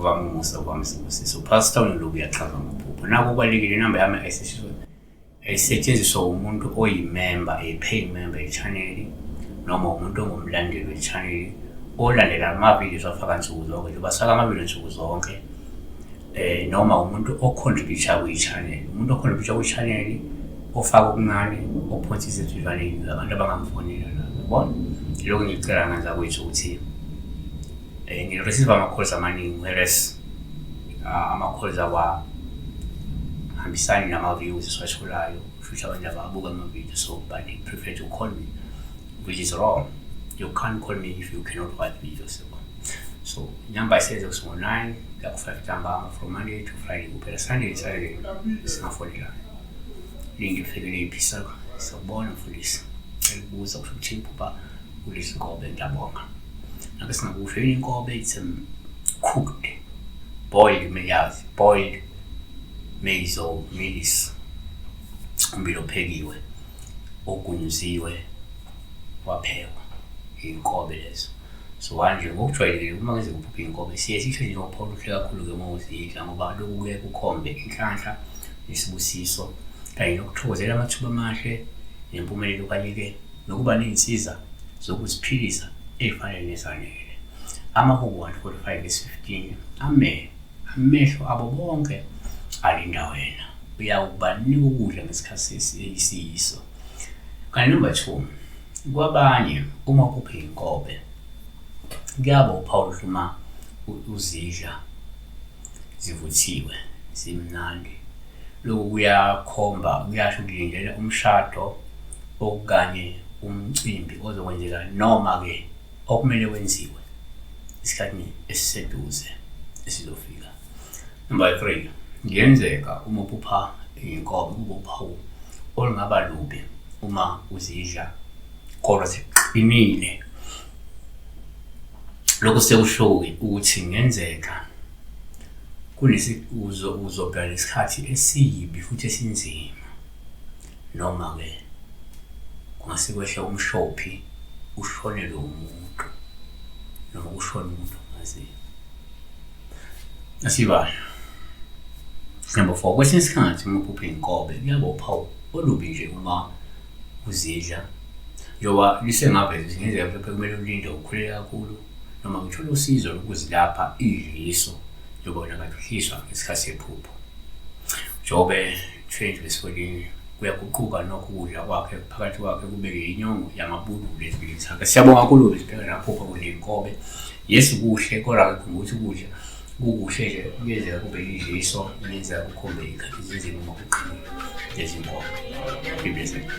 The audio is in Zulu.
Uvama umusa, uvama isibusiso. Pastor uNdlovu uyachaza amaphupho. Naku kubalulekile, inamba yami ayisetshenziswa umuntu oyimemba, a paying member ye-channel, noma umuntu ongumlandeli we-channel olandela amavidiyo esiwafaka nsuku zonke, njengoba sifaka amavidiyo nsuku zonke, noma umuntu o-contribute-a kwi-channel. Umuntu o-contribute-a kwi-channel, ofaka okuncane, ophonsa izinsuku, abantu abangamfonela la, yabona? Lokhu ngikucela ngenza kwethu ukuthi ngi-receive ama-calls amaningi, whereas ama-calls awahambisani nama-views esiwatholayo, kusho ukuthi abantu ababuki ama-video, so but they prefer to call me, which is wrong. You can't call me if you cannot watch videos, yabo. So inamba isenze ngo-9 kuya ku-5 ntambama from Monday to Friday kuphela. Sunday, Saturday singafonelana. Link ifikele iphisa. Siyakubona mfundisi, cela ukubuza kusho ukuthini iphupha kulezi nkobe? Ngiyabonga. Nake singakusho yini inkobe? It's cooked boiled maize, boiled maize or maize, ummbila ophekiwe, ogunyuziwe, waphekwa, iy'nkobe lezo. So manje ngokujwayelekile uma ngeze kuphupha iy'nkobe, siye sisho njengophawu oluhle kakhulu-ke uma uzidla, ngoba lokhu kuye kukhombe inhlanhla nesibusiso kanye nokuthokozela amathuba amahle nempumelelo, kanye-ke nokuba ney'nsiza zokuziphilisa ey'fanele nezanele. Amahubo 145 verse 15, ame amehlo abo bonke alinda wena, uyawubanika ukudla ngesikhathi esiyiso. Kanti number 2, kwabanye uma uphuphe inkobe kuyaba uphawu oluhle uma uzidla zivuthiwe zimnandi. Lokhu kuyakhomba, kuyasho ukulindela umshado okanye umcimbi ozokwenzeka noma-ke okumele wenziwe esikhathini esiseduze esizofika. Number 3, kuyenzeka uma uphupha iy'nkobe kube uphawu olungaba lubi uma uzidla kodwa ziqinile. Lokhu sekusho-ke ukuthi kungenzeka uzobhekana nesikhathi esibi futhi esinzima, noma-ke kungase kwehle umshophi, ushonelwe umuntu noma kushone umuntu ongaziyo. Asibale. Number 4, kwesinye isikhathi uma uphupha iy'nkobe kuyaba uphawu olubi nje uma uzidla, njengoba lisengaveza ukuthi ngenzeka mhlawumbe kumele ulinde ukhulele kakhulu noma ngithole usizo lokuzilapha idliso, njengoba wena kade uhliswa ngesikhathi sephupho. Jobe 20 verse 14, kuyaguquka nokho ukudla kwakhe phakathi kwakhe kubeke inyongo yamabululu ezibili zakhe. Siyabonga kakhulu, sibheka naphupha kudla iy'nkobe. Yes, kuhle, kodwa-ke khumbula ukuthi ukudla kukuhle nje kuyenzeka kube idliso, kuyenzeka kukhombe iy'khathi ezinzima uma kuqinile lezi nkobe. Be blessed.